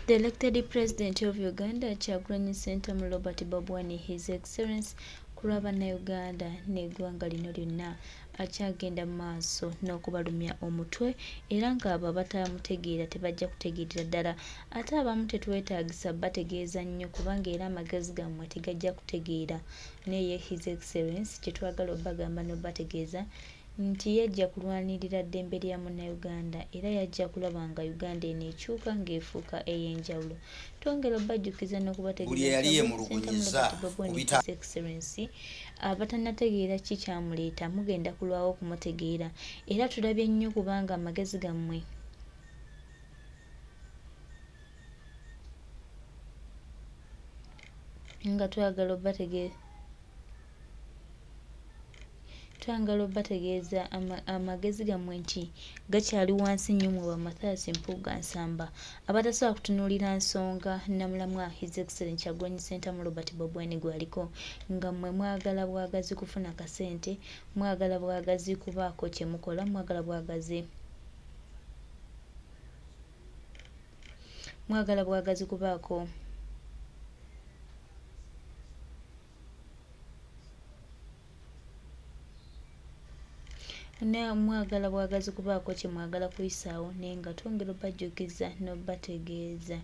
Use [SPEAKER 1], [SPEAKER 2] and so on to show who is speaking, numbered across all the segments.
[SPEAKER 1] The elected president of Uganda, Kyagulanyi Ssentamu Robert Bobi Wine, His Excellence, ku lwa Bannayuganda n'eggwanga lino lyonna akyagenda mu maaso n'okubalumya omutwe era ng'abo abatamutegeera tebajja kutegeerera ddala ate abamu tetwetaagisa bategeeza nnyo kubanga era amagezi gammwe tegajja kutegeera naye ye His Excellence kye twagala obagamba n'obategeeza nti yajja kulwanirira ddembe lya Munnayuganda era yajja kulaba nga Uganda eno ekyuka ng'efuuka ey'enjawulo. Twongera obajjukiza
[SPEAKER 2] Buli
[SPEAKER 1] n'okubategeeza nti
[SPEAKER 2] eyali
[SPEAKER 1] Kyagulanyi
[SPEAKER 2] yemulugunyiza
[SPEAKER 1] Ssentamu Robert Bobi
[SPEAKER 2] ku
[SPEAKER 1] Wine
[SPEAKER 2] bita
[SPEAKER 1] His Excellency abatannategeera ki kyamuleeta mugenda kulwawo okumutegeera era tulabye nnyo kubanga amagezi gammwe nga twagala obategeeza Twagala obategeeza amagezi gammwe nti gakyali wansi nnyo mwe ba Mathias Mpuuga Nsamba abatasobola kutunuulira nsonga namulamwa His Excellency Kyagulanyi Ssentamu Robert Bobi Wine gwaliko nga mmwe mwagala bwagazi kufuna kasente, mwagala bwagazi kubaako kyemukola, mwagala bwagazi mwagala bwagazi kubaako Mwagala bwagazi kubaako kye mwagala kuyisaawo naye nga twongera obajjukiza n'obategeeza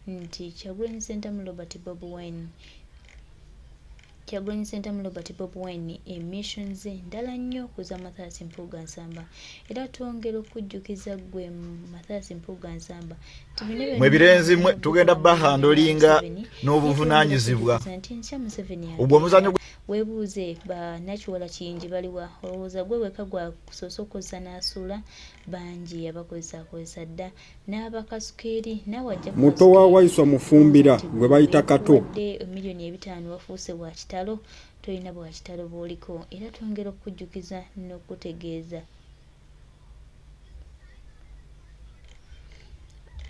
[SPEAKER 1] nti Kyagulanyi Ssentamu Robert Bobi Wine Kyagulanyi Ssentamu Robert Bobi Wine emission ze ndala nnyo ku za Mathias Mpuuga Nsamba era twongera okujjukiza ggwe Mathias Mpuuga Nsamba nti bino
[SPEAKER 3] Mwe
[SPEAKER 1] byonna
[SPEAKER 3] birenzi mwe
[SPEAKER 1] byonna
[SPEAKER 3] tugenda
[SPEAKER 1] bikola mu
[SPEAKER 3] bahandolinga
[SPEAKER 1] Museveni naye twongera
[SPEAKER 3] n'obuvunaanyizibwa.
[SPEAKER 1] okujjukiza nti enkya Museveni
[SPEAKER 3] Ogwo omuzannyo
[SPEAKER 1] agenda. Weebuuze ba Nakiwala Kiyingi baliwa? Olowooza gwe wekka gw'asoose okukozesa n'asuula? Bangi yabakozesa akozesa dda n'abakasuka eri naawe ajja
[SPEAKER 4] Muto
[SPEAKER 1] kukasuka
[SPEAKER 4] wa
[SPEAKER 1] eri.
[SPEAKER 4] Waiswa
[SPEAKER 1] Olowooza
[SPEAKER 4] Mufumbira
[SPEAKER 1] nti
[SPEAKER 4] gwe
[SPEAKER 1] gwe
[SPEAKER 4] bayita Kato.
[SPEAKER 1] bakuwadde emiliyoni ebitaano wafuuse wa kitalo? Tolina bwa kitalo bw'oliko era twongera okukujjukiza n'okukutegeeza.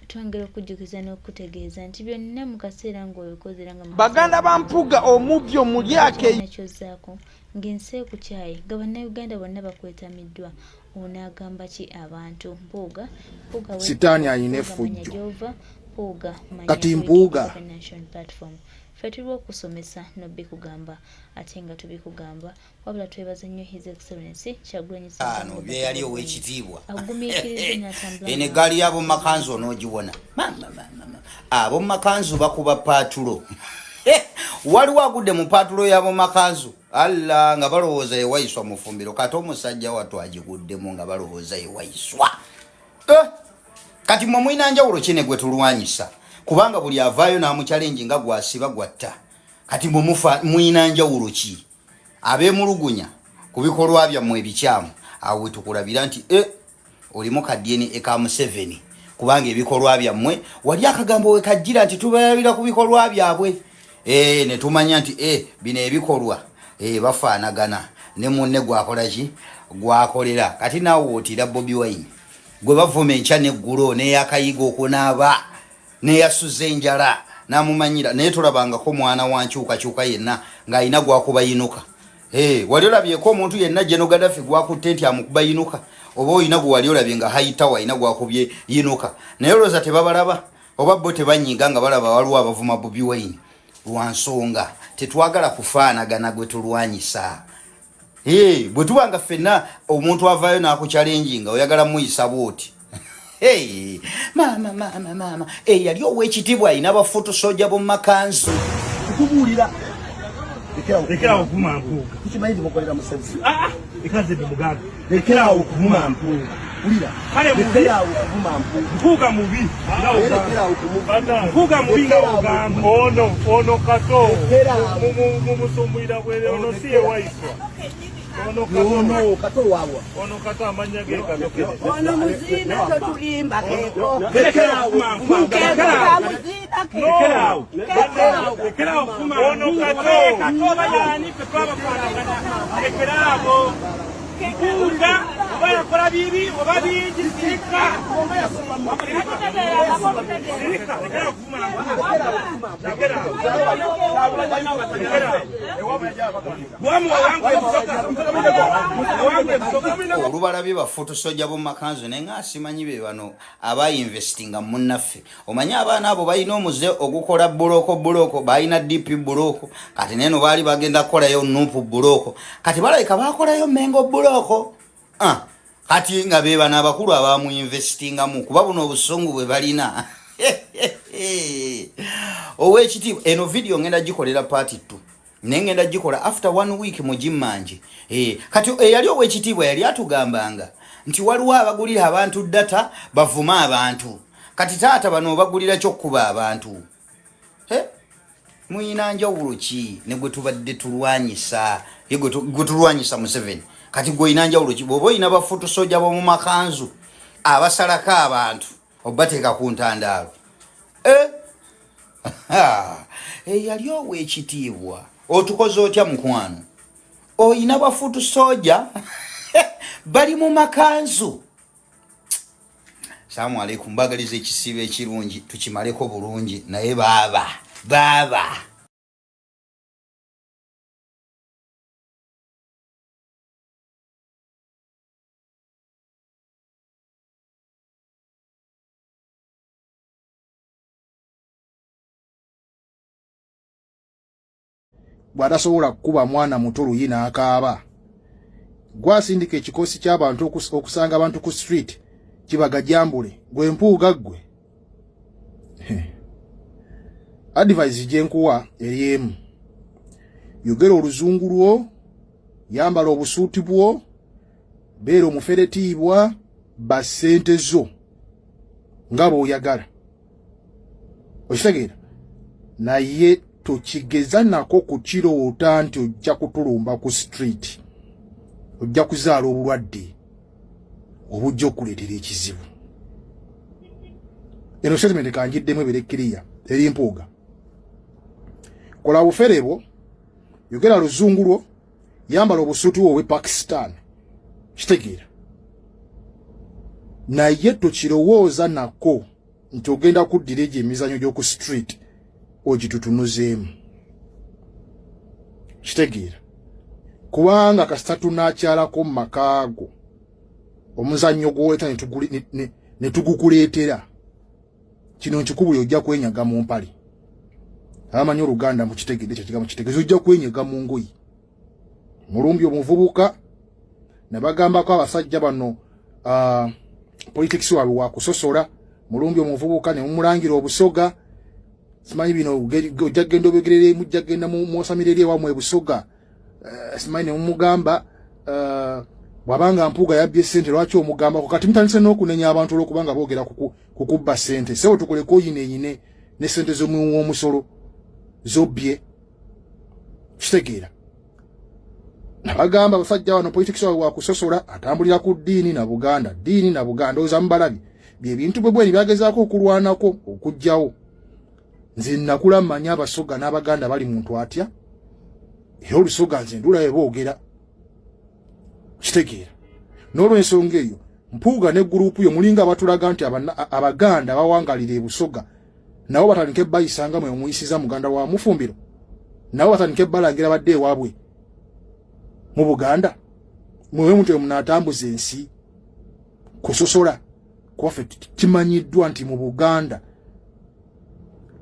[SPEAKER 1] Twongera okukujjukiza n'okukutegeeza nti byonna mu kaseera ng'obikoze era nga mu kaseera
[SPEAKER 5] Baganda ba Mpuuga
[SPEAKER 1] ng'obikoze
[SPEAKER 5] omubbi
[SPEAKER 1] nga
[SPEAKER 5] omulyake.
[SPEAKER 1] tolina ky'ozzaako, ng'ensi ekukyaye, nga Bannayuganda bonna bakwetamiddwa, onaagamba ki abantu? Mpuuga, Mpuuga
[SPEAKER 6] Sitaani
[SPEAKER 1] weddeko,
[SPEAKER 6] alina
[SPEAKER 1] Mpuuga manya
[SPEAKER 6] effujjo.
[SPEAKER 1] gy'ova, Mpuuga manya
[SPEAKER 6] Kati
[SPEAKER 1] tuli
[SPEAKER 6] Mpuuga.
[SPEAKER 1] Open Nation Platform. Ffe tuli okusomesa n'obikugamba ate nga tubikugamba. Wabula twebaza nnyo His Excellency Kyagulanyi Ssentamu
[SPEAKER 2] Ano
[SPEAKER 1] Robert
[SPEAKER 2] byeyali
[SPEAKER 1] Bobi Wine
[SPEAKER 2] owekitiibwa
[SPEAKER 1] agumiikirizza n'atambula
[SPEAKER 2] eno
[SPEAKER 1] mu
[SPEAKER 2] eggaali
[SPEAKER 1] maaso
[SPEAKER 2] y'abomumakanzu onoogiwona abomumakanzu bakuba paatulo waliwo agudde mu paatulo y'abomakanzu alla nga balowooza yewayiswa mufumbiro kati omusajja wattu agiguddemu nga balowooza yewayiswa eh! Kati mwe mulina njawulo ki ne gwe tulwanyisa kubanga buli avaayo n'amukyalengi nga gwasiba gwatta kati mwe mulina njawulo ki Abeemulugunya ku bikolwa byammwe ebikyamu awo wetukulabira nti e olimu ka DNA ka Museveni kubanga ebikolwa byammwe wali akagambo wekajjira nti tubalabira ku bikolwa byabwe e, ne tumanya nti e, bino ebikolwa e, bafaanagana ne munne gwakola ki gwakolera kati naawe otira Bobi Wine gwe bavuma enkya neggulo neyakayiga okunaaba neyasuza enjala namumanyira naye tolabangako mwana wa nkyukakyuka yenna ng'alina gwakuba yinuka hey, wali olabyeko omuntu yenna General Gaddafi gwakutte nti amukuba yinuka oba olina gwe wali olabye nga hayitawo alina gwakubye yinuka naye olowooza tebabalaba oba bo tebanyiga nga balaba waliwo abavuma Bobi Wine lwa nsonga tetwagala kufaanagana gwe tulwanyisa. Hey, bwe tuba nga ffenna omuntu avaayo n'akukyalenjinga oyagala muyisa bwoti. Hey, maama maama maama eyali hey, ow'ekitiibwa alina bafutu soja b'omu makanzu
[SPEAKER 7] kukubuulira
[SPEAKER 8] lekerawo okuvuma Mpuuga.
[SPEAKER 7] Tukimanyi nti mukolera Museveni.
[SPEAKER 8] Ah, ah, leka nze mbimugambe.
[SPEAKER 7] Lekerawo okuvuma Mpuuga. Wulira.
[SPEAKER 8] Kale mubi.
[SPEAKER 7] Lekerawo okuvuma Mpuuga.
[SPEAKER 8] Mpuuga mubi.
[SPEAKER 7] Lekerawo okuvuma.
[SPEAKER 8] Mpuuga mubi nga ogamba. Ono ono Kato. Mumusumbuyira bwere ono si ye Waiswa. Ono Kato.
[SPEAKER 7] Ono Kato wawa.
[SPEAKER 8] Ono Kato amanya ge Kato Kennedy.
[SPEAKER 9] Ono muziina totulimba keko.
[SPEAKER 8] Lekerawo okuvuma Mpuuga.
[SPEAKER 9] Keko ka muziina keko.
[SPEAKER 8] Lekerawo okuvuma ono Kato. Kato oba yaani ffe twabafaanagana. Lekerawo. Mpuuga oba yakola bibi oba bingi sirika.
[SPEAKER 2] Olubalabye bafutusoja bomumakanzu naye nga simanyi be bano abainvestinga munnaffe. Omanyi abaana abo balina omuze ogukola buloko buloko, balina DP buloko, kati neno baali bagenda kukolayo nupu buloko, kati balabika bakolayo Mengo buloko. Ah, kati nga be bano abakulu abamuinvestingamu, kuba buno obusungu bwe balina. Owekitiibwa, eno vidiyo ngenda gikolera part 2, naye ngenda gikola after one week mugimmanje. Eh, kati eyali owekitiibwa yali atugambanga nti waliwo abagulira abantu data bavuma abantu. Kati taata bano obagulira kyokkuba abantu. Muyina njawulo ki ne gwe tubadde tulwanyisa? Ye gwe tulwanyisa Museveni, kati gwe oyina njawulo ki bw'oba oyina bafutu soja b'omu makanzu abasalako abantu obateeka ku ntandaalo? Eyali ow'ekitiibwa, otukoze otya mukwano? Oyina bafutu soja bali mu makanzu. Salamu aleikum, mbagaliza ekisiibo ekirungi, tukimaleko bulungi. Naye baaba baaba.
[SPEAKER 3] Bw'atasobola kukuba mwana muto luyi n'akaaba, gwasindika ekikosi ky'abantu okusanga abantu ku street kibagajambule. Gwe Mpuuga, ggwe advice gye nkuwa eri emu: yogera oluzungu lwo, yambala obusuuti bwo, beera omuferetiibwa, ba ssente zo nga bw'oyagala, okitegeera? Naye tokigeza nako kukiroota nti ojja kutulumba ku street. Ojja kuzaala obulwadde obujja okuleetera ekizibu. Eno statement kanjiddemu ebere kiriya eri Mpuuga: kola bufere bwo, yogera luzungu lwo, yambala obusuuti bwo obwe Pakistan, kitegeera? Naye tokirowooza nako nti ogenda kuddira egyo emizanyo gy'oku street ogitutunuzeemu, kitegeera? Kubanga kasita tunaakyalako mu makaago, omuzannyo gwoleta ne tugukuleetera, kino nkikubuli, ojja kwenyaga mu mpale. Abamanyi oluganda mukitegedde ekyo kigambo kitegeeza ojja kwenyega mu ngoyi. Mulumbi omuvubuka ne bagambako abasajja bano, politics waabwe wakusosola. Mulumbi omuvubuka ne mumulangira obusoga, simanyi bino ojja kgenda obyogerere, mujja kgenda mwosamira eri ewamwe ebusoga. Simanyi ne mumugamba, bw'abanga Mpuuga yabbye sente, lwaki omugambako? Kati mutandise n'okunenya abantu olw'okubanga boogera kukubba sente. Sewo, tukoleko oyineyine ne sente z'omuwi w'omusolo zobbye, kitegeera? Nabagamba abasajja bano politics waabwe wakusosola, atambulira ku ddiini na Buganda, ddiini na Buganda. Oza mubalabi byebintu bwe bweni byagezaako okulwanako okugjawo. Nze nakula mmanyi Abasoga n'Abaganda bali muntu atya, era Olusoga nze ndulabe boogera, kitegeera? N'olwensonga eyo, Mpuuga ne gurupu yo mulinga abatulaga nti Abaganda bawangalira ebusoga nabo batandike bayisanga mwe omuyisiza muganda wa Mufumbiro, nabo batandike balangira badde ewaabwe mu Buganda. Mwewe muntu omunatambuza ensi kusosola, kuba kimanyiddwa nti mu Buganda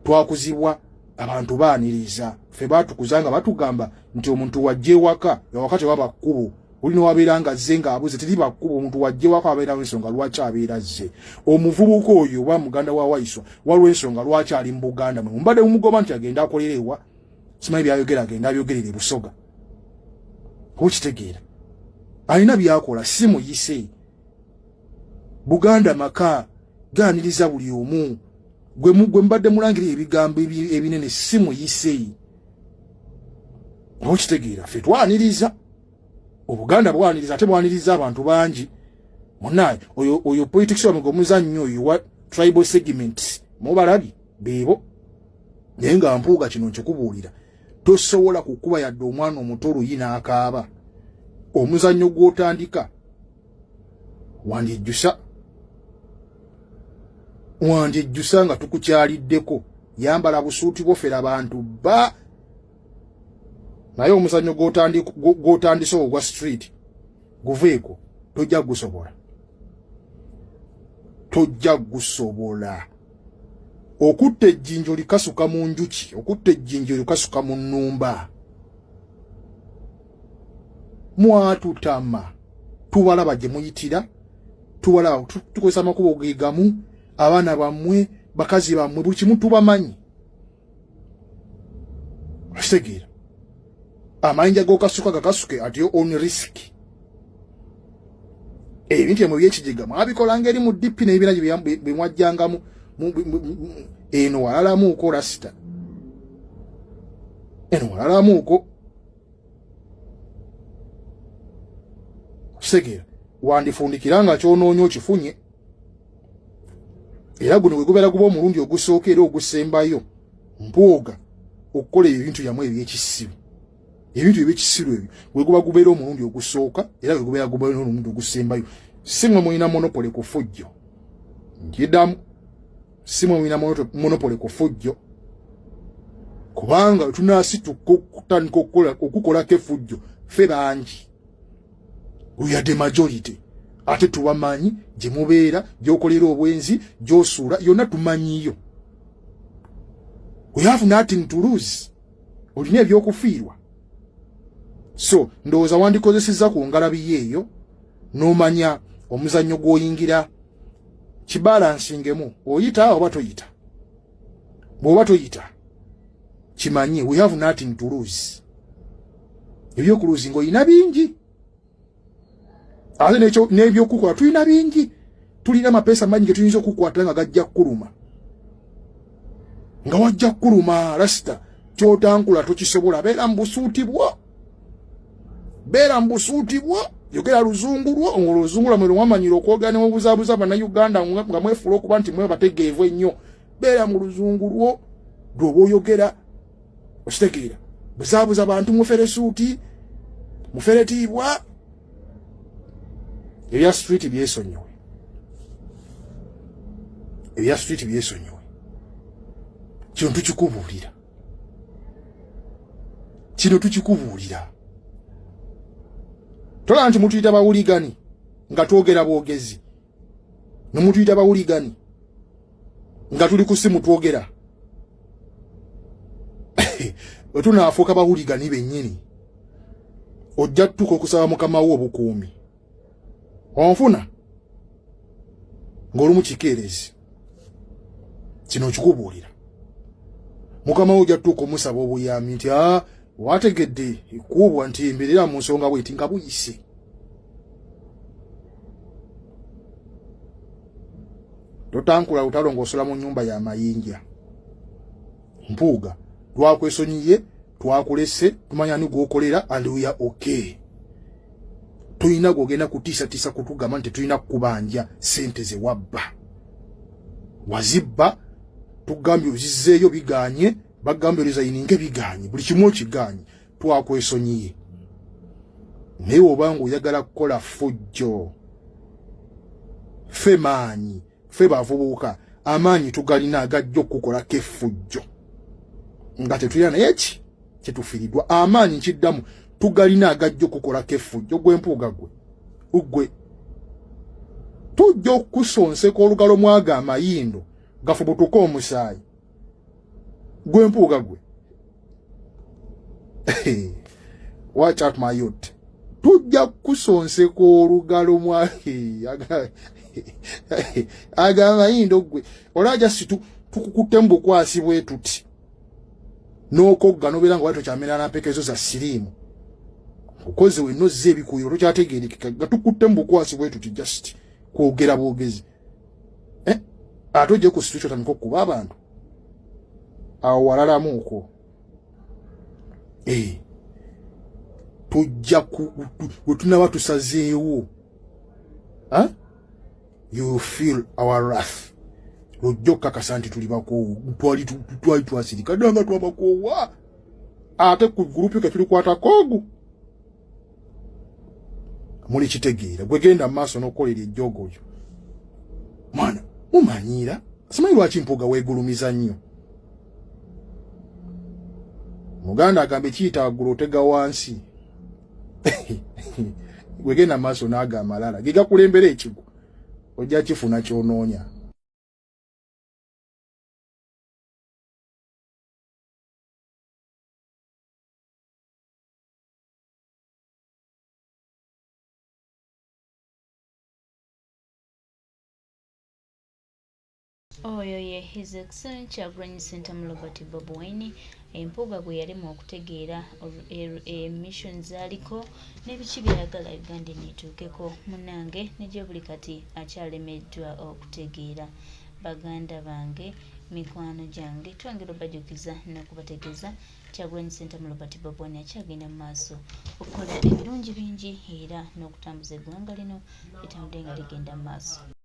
[SPEAKER 3] twakuzibwa abantu baaniriza. Ffe baatukuza nga batugamba nti omuntu wajja ewaka, ewaka tewaba kkubo. Olina wabeera nga azze ng'abuze, teriba kkubo. Omuntu wajja ewaka wabeerawo ensonga lwaki abeera azze. Omuvubuka oyo oba muganda wa Waiswa, waliwo ensonga lwaki ali mu Buganda. Mwe mubadde mumugoba nti agenda akolera ewa, simanyi byayogera, agenda abyogerera ebusoga, okitegeera? Alina byakola, si muyise. Buganda maka gaaniriza buli omu. Gwe mubadde mulangira ebigambo ebinene, si muyise, okitegeera? Ffe twaniriza, Obuganda bwaniriza, ate bwaniriza abantu bangi. Munaye oyo, oyo politics wamwe omuzannyo oyo wa tribal segments mubalabye beebo. Naye nga Mpuuga, kino nkikubuulira, tosobola kukuba yadde omwana omuto oluyi n'akaaba. Omuzannyo gw'otandika wandyejjusa. Wandyejjusa nga tukukyaliddeko. Yambala busuuti bwo fera bantu ba naye omuzannyo gw'otandise ogwa street guveeko, tojja gusobola, tojja gusobola. Okutta ejjinja olikasuka mu njuki, okutta ejjinja olikasuka mu nnumba. Mwatutama, tubalaba gye muyitira, tubalaba tukozesa amakubo gegamu, abaana bammwe, bakazi bammwe, buli kimu tubamanyi. Okitegeera? Amayinja g'okasuka gakasuke at your own risk. Ebintu byamwe byekijega mwabikolanga eri mu DP n'ebibiina bye mwajjangamu eno walalamuuko rasita eno walalamuuko. Kitegeera? Wandifundikira nga kyonoonya okifunye, era guno gwe gubeera guba omulundi ogusooka era ogusembayo Mpuuga okukola ebintu byamwe ebyekisiru. Ebintu ebyekisiru ebyo gwe guba gubeera omulundi ogusooka era gwe gubeera gubeera omulundi ogusembayo. Si mwe mulina monopole ku fujjo, nkidamu, si mwe mulina monopole ku fujjo, kubanga tunasituka okutandika okukolako efujjo ffe bangi, we are the majority, ate tubamanyi gye mubeera, gy'okolera obwenzi, gy'osuula, yonna tumanyiyo. We have nothing to lose. Olina ebyokufiirwa? So ndowooza wandikozesezza ku ngalabi yeeyo n'omanya omuzannyo gw'oyingira kibalansingemu, oyita oba toyita. Bw'oba toyita, kimanye we have nothing to lose. Ebyokuluzinga olina bingi, ate n'ebyokukola tulina bingi. Tulina amapeesa mangi ge tuyinza okukwata nga gajja kukuluma, nga wajja kukuluma. Rasita, kyotankula tokisobola. Beera mu busuuti bwo, beera mu busuuti bwo, yogera luzungu lwo, oluzungu lwamwe lwamanyira okwogera ne mubuzaabuza Bannayuganda nga mwefuula okuba nti mwe bategeevu ennyo. Beera mu luzungu lwo lwoba oyogera, okitegeera? Buzaabuza bantu, mufere suuti, muferetiibwa. Ebya street byesonyiwe, ebya street byesonyiwe. Kino tukikubuulira, kino tukikubuulira. Tolaba nti mutuyita bawuligani nga twogera bwogezi, nemutuyita bawuligani nga tuli ku simu twogera. Bwe tunaafuuka bawuligani bennyini, ojja tutuuka okusaba mukama wo obukuumi. Onfuna ng'olumu kikeerezi, kino okikubuulira, mukama wo ojja tutuuka omusaba obuyambi nti a wategedde ekuubwa nti embeerera mu nsonga bweti nga buyise. Totankula lutalo ng'osula mu nyumba ya mayinja. Mpuuga, twakwesonyiye, twakulese, tumanya ani gwokolera and we are okay. Tulina gwogenda kutiisatiisa kutugamba nti tulina kukubanja sente ze wabba. Wazibba, tugambye ozizzeeyo, biganye, bagambye orizayininge, biganye, buli kimu okiganye. Twakwesonyiye, naye obanga oyagala kukola fujjo, ffe maanyi, ffe bavubuka amaanyi tugalina agajja okukukolako effujjo nga tetulina naye ki kyetufiiriddwa. Amaanyi, nkiddamu, tugalina agajja okukukolako effujjo. Gwe Mpuuga, gwe ugwe, tujja okukusonseka olugalo mwaga amayindo gafubutuke omusaayi. Gwe Mpuuga, gwe, watch out my youth, tujja kukusonseka olugalo mwa aga amayindo. Gwe olaba si tukukutte mu bukwasi bwe tuti n'okogga nobeera nga wali tokyamera na mpekezo za siriimu, okoze wenna ozza ebikuuyo tokyategerekeka, nga tukutte mu bukwasi bwe tuti just kwogera bwogezi, eh? Ate ojje ku street otandika okukuba abantu, awo walalamuuko. Eh. Tujja bwe tunaba tusazeewo, you feel our wrath. Lujja okukakasa nti tuli bakoowu. Twali twasirika dda nga twabakoowa, ate ku gurupu ke tulikwatako ogu muli kitegeera. Gwe genda mu maaso n'okukolera ejjoogo lyo, mwana mumanyiira. Simanyi lwaki Mpuuga weegulumiza nnyo. Muganda agamba ekiyita waggulu otega wansi. Wegenda maaso n'ago amalala gegakulembera ekigo, ojja kifuna ky'onoonya.
[SPEAKER 1] Oyo ye His Excellency Kyagulanyi Ssentamu Robert Bobi Wine, Empuuga gwe yalemwa okutegeera e mission z'aliko ne biki by'ayagala Uganda eno etuukeko. Munnange ne gye buli kati akyalemeddwa okutegeera. Baganda bange, mikwano gyange, twongera obajjukiza n'okubategeeza Kyagulanyi Ssentamu Robert Bobi Wine akyagenda mu maaso okukola ebirungi bingi era n'okutambuza eggwanga lino litambule nga ligenda mu maaso.